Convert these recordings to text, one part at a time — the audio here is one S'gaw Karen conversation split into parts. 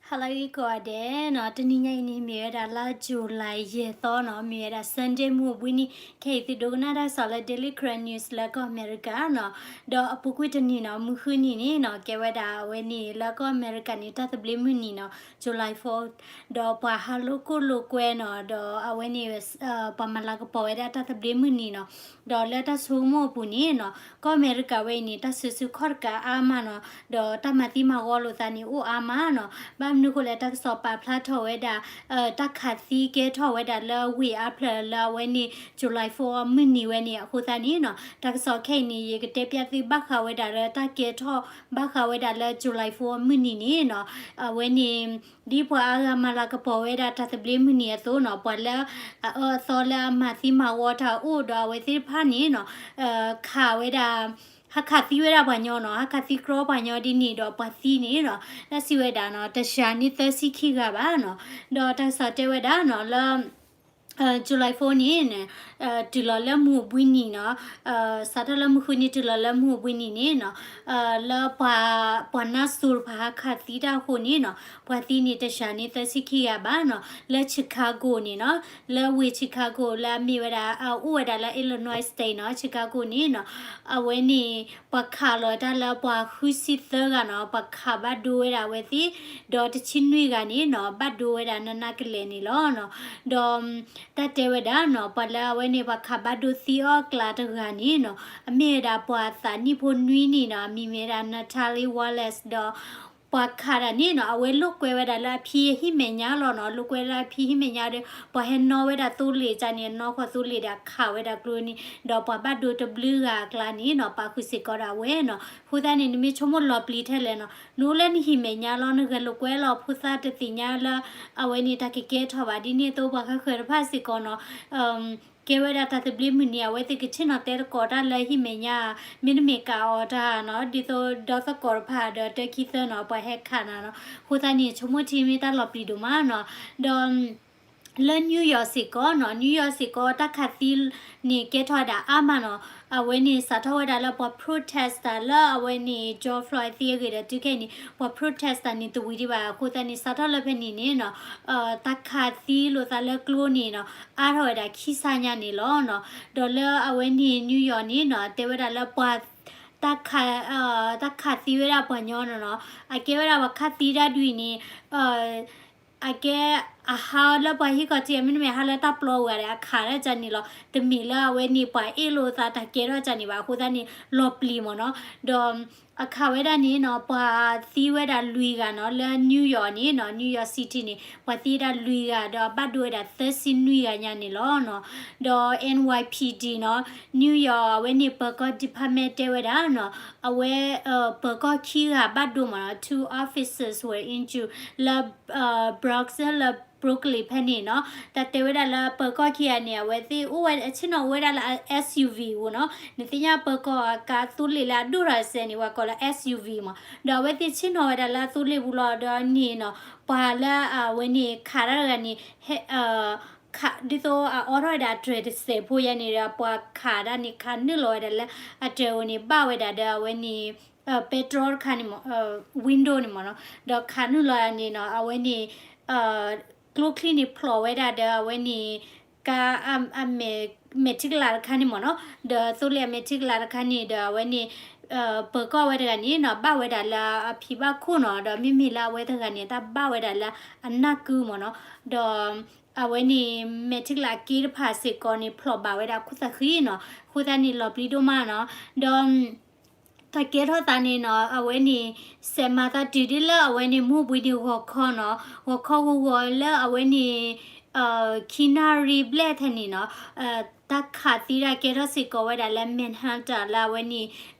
ဟါလၢအဂ့ၤကိးဂၤဒဲးနီၤ, တနံၤညါအံၤန့ၣ် မ့ၢ်ဝဲဒၣ်လါ July ယဲၢ်သီနီၤ, မ့ၢ်ဝဲဒၣ် Sunday မုၢ်အိၣ်ဘှံးနံၤ, ခဲအံၤသုဒိကနၣ်တၢ်ကစီၣ်လၢ Daily Karen News လၢကီၢ်အမဲရကၤနီၤ, ဒီးအပူၤကွံာ်တနံၤနီၤ, မုၢ်ဃုနံၤန့ၣ်နီၤ, ကဲဝဲဒၣ်အဝဲန့ၣ် လၢကီၢ်အမဲရကၤန့ၣ် တၢ်သဘျ့မုၢ်နံၤနီၤ, July fourth, ဒီးပှၤဟးလိာ်ကွဲလိာ်ကွဲနီၤ, ဒီးအဝဲန့ၣ် ပှၤမၤလၤကပီၤဝဲဒၣ်တၢ်သဘျ့မုၢ်နံၤနီၤ, ဒီးလၢတၢ်ဆိကမိၣ်အပူၤန့ၣ်နီၤ, ကီၢ်အမဲရကၤဝဲအံၤန့ၣ် တၢ်စုဆူၣ်ခီၣ်တကးအါမးနီၤ, ဒီးတၢ်မၤသံမၤဝီလိာ်သးန့ၣ် အိၣ်အါမးနီၤ, ဘၣ်မနုၤအဃိလဲၣ် တၢ်ကစီၣ်ပာ်ဖျါထီၣ်ဝဲဒၣ် တၢ်ခးသံကဲထီၣ်ဝဲဒၣ်လၢဝ့ၢ်အါဖျၢၣ်လၢအဝဲန့ၣ် July four မုၢ်နံၤဝဲန့ၣ် အဃိသတးန့ၣ်နီၤ, တၢ်ကစီၣ်ခဲအံၤန့ၣ် ယကတဲပျၢ်သုဘၣ်ဃးဝဲဒၣ်လၢတၢ်ကဲထီၣ်ဘၣ်ဃးဝဲဒၣ်လၢ July four မုၢ်နံၤန့ၣ်နီၤ, အဝဲန့ၣ် ဒ်ပှၤအါဂၤမၤလၤကပီၤဝဲဒၣ်တၢ်သဘျ့မုၢ်နံၤအသိးနီၤ, ပှၤလၢအအၢအသီလၢအမၤသံမၤဝီတၢ်အိၣ်ဒီးအဝဲသ့ၣ်တဖၣ်န့ၣ်နီၤ, ခးဝဲဒၣ် ဟးခးသံဝဲဒၣ်ပှၤညီနီၤ, ဟးခးသံကြီပှၤညီဒ်န့ၣ်ဒီးပှၤသံန့ၣ်နီၤ, တၢ်စံးဝဲဒၣ်နီၤ, တစှၤန့ၢ်သၢဆံခံဂၤဘၣ်နီၤ, ဒီးတၢ်ကစီၣ်တဲဝဲဒၣ်နီၤ လၢ July four န့ၣ် တုၤလီၤလၢမုၢ်အိၣ်ဘှံးနံၤနီၤ, စးထီၣ်လၢမုၢ်ဃုနံၤတုၤလီၤလၢမုၢ်အိၣ်ဘှံးနံၤန့ၣ်နီၤ, လၢပှၤ ပှၤနါစိၤတဖၣ်ဟးခးသံတၢ်အဃိန့ၣ်နီၤ, ပှၤသံန့ၣ်တစှၤန့ၢ်သၢဆံခံဂၤဘၣ်နီၤ, လၢ Chicago န့ၣ်နီၤ, လၢဝ့ၢ် Chicago လၢအမ့ၢ်ဝဲဒၣ် အအိၣ်ဝဲဒၣ်လၢ Illinois State နီၤ, Chicago န့ၣ်နီၤ, အဝဲန့ၣ် ပှၤခးလီၤတၢ်လၢပှၤဃုဆံသၢဂၤနီၤ, ပှၤခးဘၣ်ဒိဝဲဒၣ်အဝဲသ့ၣ်, ဒီးတဆံနွံဂၤန့ၣ်နီၤ, ဘၣ်ဒိဝဲဒၣ်နးနးကလဲာ်န့ၣ်လီၤနီၤ, ဒီး တၢ်တဲဝဲဒၣ်နီၤ, ပှၤလၢအဝဲန့ၣ် ပှၤခးဘၣ်ဒိသံအီၤအကျါတဂၤန့ၣ်နီၤ, အမ့ၢ်ဝဲဒၣ်ပှၤသးနံၣ်ဖိနွံနံၣ်နီၤ, အမံၤမ့ၢ်ဝဲဒၣ် Natalie Wallace ဒီး ပှၤခးတၢ်န့ၣ်နီၤ, အဝဲလိာ်ကွဲဝဲဒၣ်လၢအဖံအဟံၣ်မဲာ်ညါလီၤနီၤ, လိာ်ကွဲလၢအဖံဟံၣ်မဲာ်ညါဒီး ပှၤဟဲနီၣ်ဝဲဒၣ်သိလ့ၣ်ကန့ၣ် အနီၢ်ဃီသိလ့ၣ်ဒီးခးဝဲဒၣ်ကျိန့ၣ်, ဒီးပှၤဘၣ်ဒိတဘျုးဂၤအကျါန့ၣ်နီၤ, ပာ်ဃုာ်စ့ၢ်ကီးဒၣ်ဝဲနီၤ, အဃိသတးန့ၣ် နမ့ၢ်ဆိကမိၣ်လီၤပျံၤထဲလဲၣ်နီၤ, နအိၣ်လၢနဟံၣ်မဲာ်ညါလီၤ, နဂဲၤလိာ်ကွဲလီၤဖိသၣ်တသ့ၣ်ညါလၢ အဝဲန့ၣ်တၢ်ကကဲထီၣ်ဘၣ်, ဒ်န့ၣ်အသိးပှၤဃၣ်ဃၣ်တဖၣ်စ့ၢ်ကီးနီၤ ကဲဝဲဒၣ်တၢ်သဘျ့မုၢ်နံၤ အဝဲသ့ၣ်ကဆ့ၣ်နီၤတဲသကိးတၢ်လၢဟံၣ်မဲာ်ညါ, မ့တမ့ၢ်ကးအီၤတၢ်နီၤ, ဒ်သိးဒီသကိးတဖၣ်ဒီးတၢ်ခံသၢနီၤ, ပှၤဟဲခးနၤနီၤ, အဃိသတးန့ၣ် ဆိကမိၣ်ထံမ့ၢ်တၢ်လီၤပျံၤဒိၣ်မးနီၤ, ဒီး လၢ New York စ့ၢ်ကီးနီၤ, New York စ့ၢ်ကီး တၢ်ခးသံန့ၣ်ကဲထီၣ်ဝဲဒၣ်အါမးနီၤ, အဝဲန့ၣ်စးထီၣ်ဝဲဒၣ်လၢပှၤ protest တၢ်လၢအဝဲန့ၣ် George Floyd သံအဂ့ၢ်ဒီးတုၤခဲအံၤန့ၣ် ပှၤ protest တၢ်န့ၣ်တဝံၤဒံးဘၣ်, အဃိသတးန့ၣ် စးထီၣ်လၢဖဲန့ၣ်န့ၣ်နီၤ တၢ်ခးသံလိာ်သးလၢကျိန့ၣ်နီၤ အါထီၣ်ဝဲဒၣ်ခံဆါညါန့ၣ်လီၤနီၤ, ဒီးလၢအဝဲန့ၣ် New York န့ၣ်နီၤ တဲဝဲဒၣ်လၢပှၤ တၢ်ခး တၢ်ခးသံဝဲဒၣ်ပှၤညီနီၤနီၤ, အကဲဝဲဒၣ်ပှၤခးသံတၢ်ဒုးအံၤန့ၣ် အကဲ အဟးလၢပှၤဟံၣ်ခီၣ်ထံး မ့တမ့ၢ်ဟးလၢတၢ်ပျီပူၤဂၤဒီး အခးတၢ်ကန့ၣ်လီၤ, တမ့ၢ်လၢအဝဲန့ၣ် ပှၤအ့ၣ်လိာ်သးတၢ်ကဲထီၣ်ကန့ၣ်ဘၣ်, အဃိသတးန့ၣ် လီၤပျံၤမ့ၢ်နီၤ, ဒီး အခးဝဲဒၣ်န့ၣ်နီၤ ပှၤသံဝဲဒၣ်လွံၢ်ဂၤနီၤ လၢ New York န့ၣ်နီၤ New York City န့ၣ် ပှၤသံဝဲဒၣ်လွံၢ်ဂၤ ဒီးဘၣ်ဒိဝဲဒၣ်သၢဆံနွံဂၤညါန့ၣ်လီၤနီၤ, ဒီး N Y P D နီၤ New York အဝဲန့ၣ် ပၢၤကီၢ် department တဲဝဲဒၣ်နီၤ အဝဲ ပၢၤကီၢ်ခံဂၤဘၣ်ဒိမ့ၢ်နီၤ two officers were injured လၢ Bronx လၢ Brooklyn ဖဲန့ၣ်နီၤ, တၢ်တဲဝဲဒၣ်လၢပၢၤကီၢ်ခံဂၤန့ၣ် အဝဲသ့ၣ်အိၣ်ဝဲဆ့ၣ်နီၤအိၣ်ဝဲဒၣ်လၢ S U V ပူၤနီၤ, နသ့ၣ်ညါပၢၤကီၢ်အကါသိလ့ၣ်လၢအဒိၣ်ထီၣ်စဲးန့ၣ် ပှၤကိးလၢ S U V မ့ၢ်, ဒီးအဝဲသ့ၣ်ဆ့ၣ်နီၤဝဲဒၣ်လၢအသိလ့ၣ်ပူၤလီၤဒီးန့ၣ်နီၤ, ပှၤလၢအဝဲန့ၣ်ခးတၢ်တဂၤန့ၣ် ဒ်သိးအအိးထီၣ်ဝဲဒၣ်အတြဲၤတစဲးဖိယါန့ၣ်ဒီး ပှၤခးတၢ်န့ၣ် ခးနုာ်လီၤဝဲဒၣ်လၢအတြဲၤဧိၤန့ၣ် ဘၣ်ဝဲဒၣ်ဒီးအဝဲန့ၣ် ပဲတြီတခါန့ၣ်မ့ၢ် window န့ၣ်မ့ၢ်နီၤ, ဒီးခးနုာ်လီၤန့ၣ်နီၤ အဝဲန့ၣ် ကျိချံန့ၣ်ဖျိးဝဲဒၣ်ဒီးအဝဲန့ၣ် ကါ မဲာ်ထံကလၤတခါန့ၣ်မ့ၢ်နီၤ, ဒီးသိလ့ၣ်အမဲာ်ထံကလၤတခါန့ၣ်ဒီးအဝဲန့ၣ် ပၢၤကီၢ်ဝဲတဂၤန့ၣ်နီၤ ဘၣ်ဝဲဒၣ်လၢအဖံးဘၣ်ခိၣ်နီၤ, ဒီးမ့မ့ၢ်လၢအဝဲတဂၤန့ၣ် တၢ်ဘၣ်ဝဲဒၣ်လၢအနၢ်ကုမ့ၢ်နီၤ, ဒီး အဝဲန့ၣ် မဲာ်ထံကလၤက့တဖၣ်စ့ၢ်ကီးန့ၣ် ဖျိးဘၣ်ဝဲဒၣ်ခိၣ်သဃံနီၤ, အဃိသတးန့ၣ်လီၤပျံၤဒိၣ်မးနီၤ, ဒီး တၢ်ကဲထီၣ်သးန့ၣ်နီၤ အဝဲန့ၣ် စဲးမၤသးတုၤဒ်လၢအဝဲန့ၣ် မုၢ်ဘှံးနံၤဂီၤခီနီၤ, ဂီၤခီဂီၤဂီၤလၢအဝဲန့ၣ် ခံနၣ်ရံၣ်ဘျဲၣ်ထဲန့ၣ်နီၤ, တၢ်ခးသံတၢ်ကဲထီၣ်စ့ၢ်ကီးဝဲဒၣ်လၢ Manhattan လၢအဝဲန့ၣ်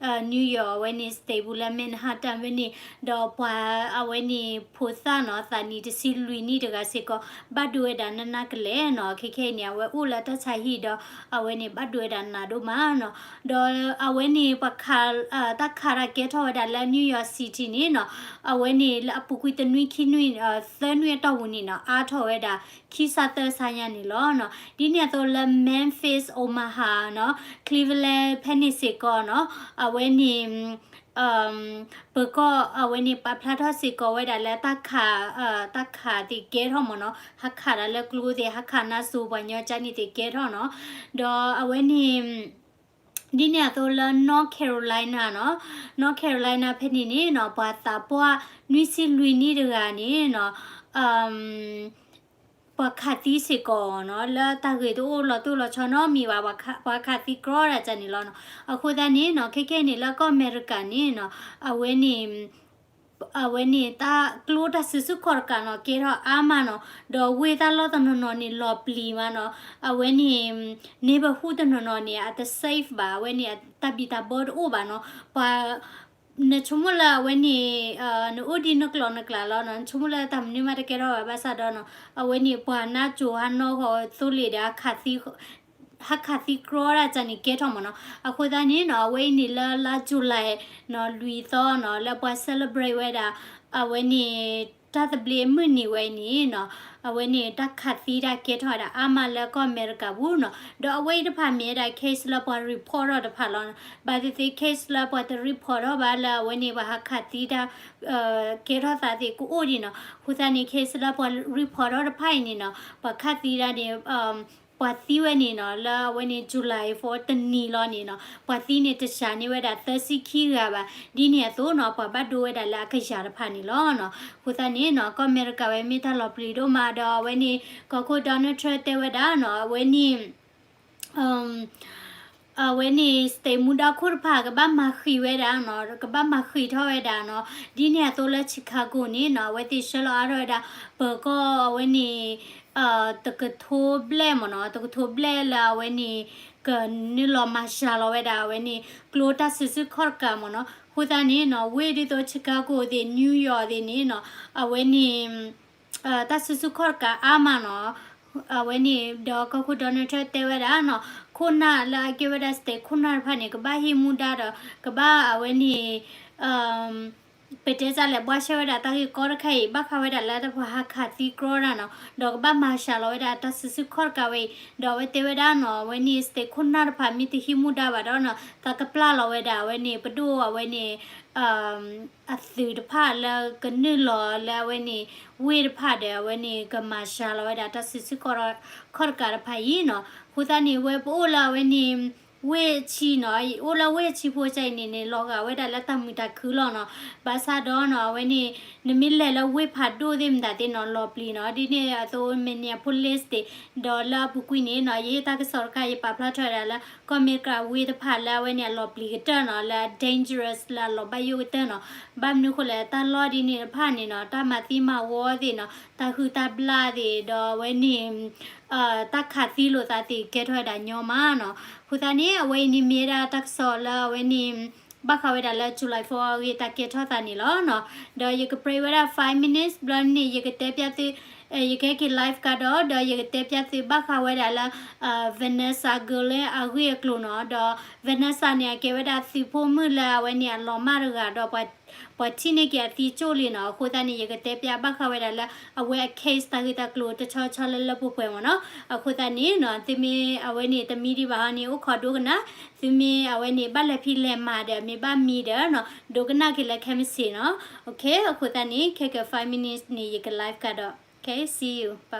New York အဝဲန့ၣ် state ပူၤလၢ Manhattan ဖဲန့ၣ်, ဒီးပှၤအဝဲန့ၣ် ဖိသၣ်နီၤ သးနံၣ်တဆံလွံၢ်နံၣ်တဂၤစ့ၢ်ကီး ဘၣ်ဒိဝဲဒၣ်နးနးကလဲာ်နီၤ, ခဲခဲအံၤန့ၣ် အဝဲအိၣ်လၢတၢ်ဆါဟံၣ်ဒီး အဝဲန့ၣ်ဘၣ်ဒိဝဲဒၣ်နးဒိၣ်မးနီၤ, ဒီးအဝဲန့ၣ် ပှၤခး တၢ်ခးတၢ်ကဲထီၣ်ဝဲဒၣ်လၢ New York City န့ၣ်နီၤ, အဝဲန့ၣ်လၢအပူၤကွံာ်တနွံခံနွံ သၢနွံအတီၢ်ပူၤန့ၣ်နီၤ အါထီၣ်ဝဲဒၣ် ခံဆါသၢဆါညါန့ၣ်လီၤနီၤ, ဒ်န့ၣ်အသိးလၢ Memphis Omaha နီၤ Cleveland ဖဲန့ၣ်စ့ၢ်ကီးနီၤ, အဝဲန့ၣ် ပကီၢ်အဝဲန့ၣ် ပာ်ဖျါထီၣ်စ့ၢ်ကီးဝဲဒၣ်လၢ တၢ်ခးသ့ၣ်ကဲထီၣ်မ့ၢ်နီၤ, ဟးခးဒၣ်လၢကျိသ့ၣ် ဟးခးနါစိၤပှၤညီကၠါန့ၣ်သ့ၣ်ကဲထီၣ်နီၤ. ဒီးအဝဲန့ၣ် ဒ်န့ၣ်အသိးလၢ North Carolina နီၤ, North Carolina ဖဲန့ၣ်န့ၣ်နီၤ ပှၤသးပှၢ်နွံဆံလွံၢ်နံၣ်တဂၤန့ၣ်နီၤ ပှၤခးသံစ့ၢ်ကီးနီၤ, လၢတၢ်ဂ့ၢ်တအိၣ်လီၤတိၢ်လီၤဆီနီတမံၤဘၣ်, ပှၤခးသံကြီတၢ်ကန့ၣ်လီၤနီၤ. အဃိသတးန့ၣ်နီၤ ခဲခဲအံၤန့ၣ် လၢကီၢ်အမဲရကၤန့ၣ်နီၤ အဝဲန့ၣ် အဝဲန့ၣ် တၢ်ကျိတၢ်စုဆူၣ်ခီၣ်တကးနီၤ ကဲထီၣ်အါမးနီၤ, ဒီးဝ့ၢ်တၢ်လီၢ်တနီၤနီၤန့ၣ် လီၤပျံၤမးနီၤ, အဝဲန့ၣ် neighborhood တနီၤနီၤန့ၣ် အတ safe ဘၣ်, အဝဲန့ၣ် တၢ်ဘံၣ်တၢ်ဘၢတအိၣ်ဘၣ်နီၤ, ပှၤ နဆိကမိၣ်လၢအဝဲန့ၣ် နအိၣ်ဒ်နကျိၤနကျဲလီၤနီၤ, နဆိကမိၣ်လၢတၢ်မနုၤမးတကဲထီၣ်ဘၣ်, ဘၣ်ဆၣ်ဒီးနီၤ အဝဲန့ၣ် ပှၤနါစိၤဟးနီၢ်ဃီသိလ့ၣ်ဒီး ဟးခးသံကြီတၢ်ကန့ၣ်ကဲထီၣ်မ့ၢ်နီၤ. အဃိသတးန့ၣ်နီၤ အဝဲအံၤန့ၣ်လၢလါ July နီၤ လွံၢ်သီနီၤ လၢပှၤ celebrate ဝဲဒၣ် အဝဲန့ၣ် တၢ်သဘျ့မုၢ်နံၤဝဲအံၤန့ၣ်နီၤ အဝဲန့ၣ် တၢ်ခးသံတၢ်ကဲထီၣ်ဝဲဒၣ်အါမးလၢကီၢ်အမဲရကၤပူၤနီၤ. ဒီးအဝဲအံၤတဖၣ်မ့ၢ်ဝဲဒၣ် case လၢပှၤ report ထီၣ်တဖၣ်လီၤ. ဘၣ်သ့ၣ်သ့ၣ် case လၢပှၤတ report ထီၣ်ဘၣ်လၢအဝဲန့ၣ် ပှၤဟးခးသံတၢ် ကဲထီၣ်သးသ့ၣ်ကအိၣ်ဒံးနီၤ. အဃိသတးန့ၣ် case လၢပှၤ report ထီၣ်တဖၣ်အံၤန့ၣ်နီၤ ပှၤခးသံတၢ်န့ၣ် ပှၤသံဝဲန့ၣ်နီၤ လၢအဝဲန့ၣ် July four တနံၤလီၤန့ၣ်နီၤ ပှၤသံန့ၣ်တစှၤန့ၢ်ဝဲဒၣ် သၢဆံခံဂၤဘၣ်. ဒ်န့ၣ်အသိးနီၤ ပှၤဘၣ်ဒိဝဲဒၣ်လၢအကယၤတဖၣ်န့ၣ်လီၤနီၤ. အဃိသတးန့ၣ်နီၤ ကီၢ်အမဲရကၤဝဲမ့ၢ်တၢ်လီၤပျံၤဒိၣ်မးဒီး အဝဲန့ၣ် ကီၢ်ခိၣ် Donald Trump တဲဝဲဒၣ်နီၤ အဝဲန့ၣ် အဝဲန့ၣ် state မူဒါခိၣ်တဖၣ် ကဘၣ်မၤဃံးဝဲဒၣ်နီၤ, ကဘၣ်မၤဃံးထီၣ်ဝဲဒၣ်နီၤ. ဒ်န့ၣ်အသိးလၢ Chicago န့ၣ်နီၤ အဝဲသ့ၣ်ဆှၢလီၤအါထီၣ်ဝဲဒၣ် ပၢၤကီၢ်အဝဲန့ၣ် တကထိဘျဲၣ်မ့ၢ်နီၤ, တကထိဘျဲၣ်လၢအဝဲန့ၣ် ကနုာ်လီၤမၤစှၤလီၤဝဲဒၣ် အဝဲန့ၣ် ကျိတၢ်စုဆူၣ်ခီၣ်တကးမ့ၢ်နီၤ. အဃိသတးန့ၣ်နီၤ ဝ့ၢ်ဒ်သိး Chicago သ့ၣ် New York သ့ၣ်န့ၣ်နီၤ အဝဲန့ၣ် တၢ်စုဆူၣ်ခီၣ်တကးအါမးနီၤ. အဝဲန့ၣ်ဒီးကီၢ်ခိၣ် Donald Trump တဲဝဲဒၣ်နီၤ ခိၣ်နၢ်လၢအကဲဝဲဒၣ် state ခိၣ်နၢ်တဖၣ်န့ၣ် ကဘၣ်ဟံးမူဒါဒီး ကဘၣ်အဝဲန့ၣ် ပတဲစၢ်လဲၣ် ဘှါရှဲဝဲဒၣ်တၢ်ဂ့ၢ်ကီတခါအံၤ ဘၣ်ဃးဝဲဒၣ်လၢတၢ်ပှၤဟးခးသံကြီတၢ်နီၤ, ဒီးကဘၣ်မၤစှၤလီၤဝဲဒၣ်တၢ်စုဆူၣ်ခီၣ်တကးဝဲအံၤ, ဒီးအဝဲတဲဝဲဒၣ်နီၤ အဝဲန့ၣ် state ခိၣ်နၢ်တဖၣ်မ့ၢ်တဟံးမူဒါဘၣ်ဒီးနီၤ သးကပျၢ်လီၤဝဲဒၣ် အဝဲန့ၣ် ပဒိၣ်အဝဲန့ၣ် အသုးတဖၣ်လၢကနုာ်လီၤလၢအဝဲန့ၣ် ဝ့ၢ်တဖၣ်ဒီး အဝဲန့ၣ် ကမၤစှၤလီၤဝဲဒၣ်တၢ်စုဆူၣ်ခီၣ်တကးတဖၣ်အံၤနီၤ. အဃိသတးန့ၣ် ဝဲပအိၣ်လၢအဝဲန့ၣ် ဝ့ၢ်ဆံနီၤ, အိၣ်လၢဝ့ၢ်ဆံဖိကါအံၤန့ၣ်န့ၣ် လီၤဂာ်ဝဲဒၣ်လၢတၢ်မုာ်တၢ်ခုလီၤနီၤ. ဘၣ်ဆၣ်ဒီးနီၤ အဝဲန့ၣ် နမ့ၢ်လဲၤလၢဝ့ၢ်ဖးဒိၣ်သ့ၣ်မတၤသ့ၣ်နီၤ လီၤပျံၤနီၤ. ဒ်န့ၣ်အသိး Minneapolis သ့ၣ် ဒီးလၢအပူၤကွံာ်န့ၣ်နီၤ ယဟ့ၣ်တၢ်ကစီၣ်တခါ ယပာ်ဖျါထီၣ်ဝဲဒၣ်လၢ ကီၢ်အမဲရကၤဝ့ၢ်တဖၣ်လၢအဝဲန့ၣ် အလီၤပျံၤကတၢၢ်နီၤ လၢ dangerous လၢအလီၤဘၣ်ယိၣ်ကတၢၢ်နီၤ. ဘၣ်မနုၤဃိလဲၣ် တၢ်လီၢ်ဒ်န့ၣ်တဖၣ်န့ၣ်နီၤ တၢ်မၤသံမၤဝီသ့ၣ်နီၤ တၢ်ဟုၣ်တၢ်ဘျၣ်သ့ၣ် ဒီးအဝဲန့ၣ် တၢ်ခးသံလိာ်သးသ့ၣ်ကဲထီၣ်ဝဲဒၣ်ညီမးနီၤ. အဃိသတးန့ၣ် အဝဲအံၤန့ၣ်မ့ၢ်ဝဲဒၣ်တၢ်ကစီၣ်လၢအဝဲန့ၣ် ဘၣ်ဃးဝဲဒၣ်လၢ July four အဂ့ၢ်တၢ်ကဲထီၣ်သးန့ၣ်လီၤနီၤ. ဒီးယက break ဝဲဒၣ် five minutes ဘျီန့ၣ် ယကတဲပျၢ်သု ယကဟဲက့ၤ live ကဒီး ဒီးယကတဲပျၢ်သုဘၣ်ဃးဝဲဒၣ်လၢ Vanessa Guillén အဂ့ၢ်အကျိၤနီၤ. ဒီး Vanessa န့ၣ် အကဲဝဲဒၣ်သုးဖိမုၣ်လၢအဝဲန့ၣ်အလီၤမၢ်တဂၤဒီး ပှၤထံၣ်န့ၢ်က့ၤအသံကၠိၣ်လံနီၤ. အဃိသတးန့ၣ် ယကတဲပျၢ်ဘၣ်ဃးဝဲဒၣ်လၢ အဝဲအ case တၢ်ဂ့ၢ်တၢ်ကျိၤတဆီဆီလၢလၢပှဲၤပှဲၤမ့ၢ်နီၤ. အဃိသတးန့ၣ်နီၤ သုမ့ၢ်အဝဲန့ၣ်တမံဒံးဘၣ်ဟီန့ၣ် အိၣ်ခိးဒိကနၣ်, သုမ့ၢ်အဝဲန့ၣ် ဘၣ်လဲၤဖံးလဲၤမၤဒီး မ့ၢ်ဘၣ်မံဒီးနီၤ ဒိကနၣ်က့ၤလၢခဲမုၢ်ဆ့ၣ်နီၤ. အဃိသတးန့ၣ် ခဲက five minutes န့ၣ် ယက live ကဒီး. Okay, see you.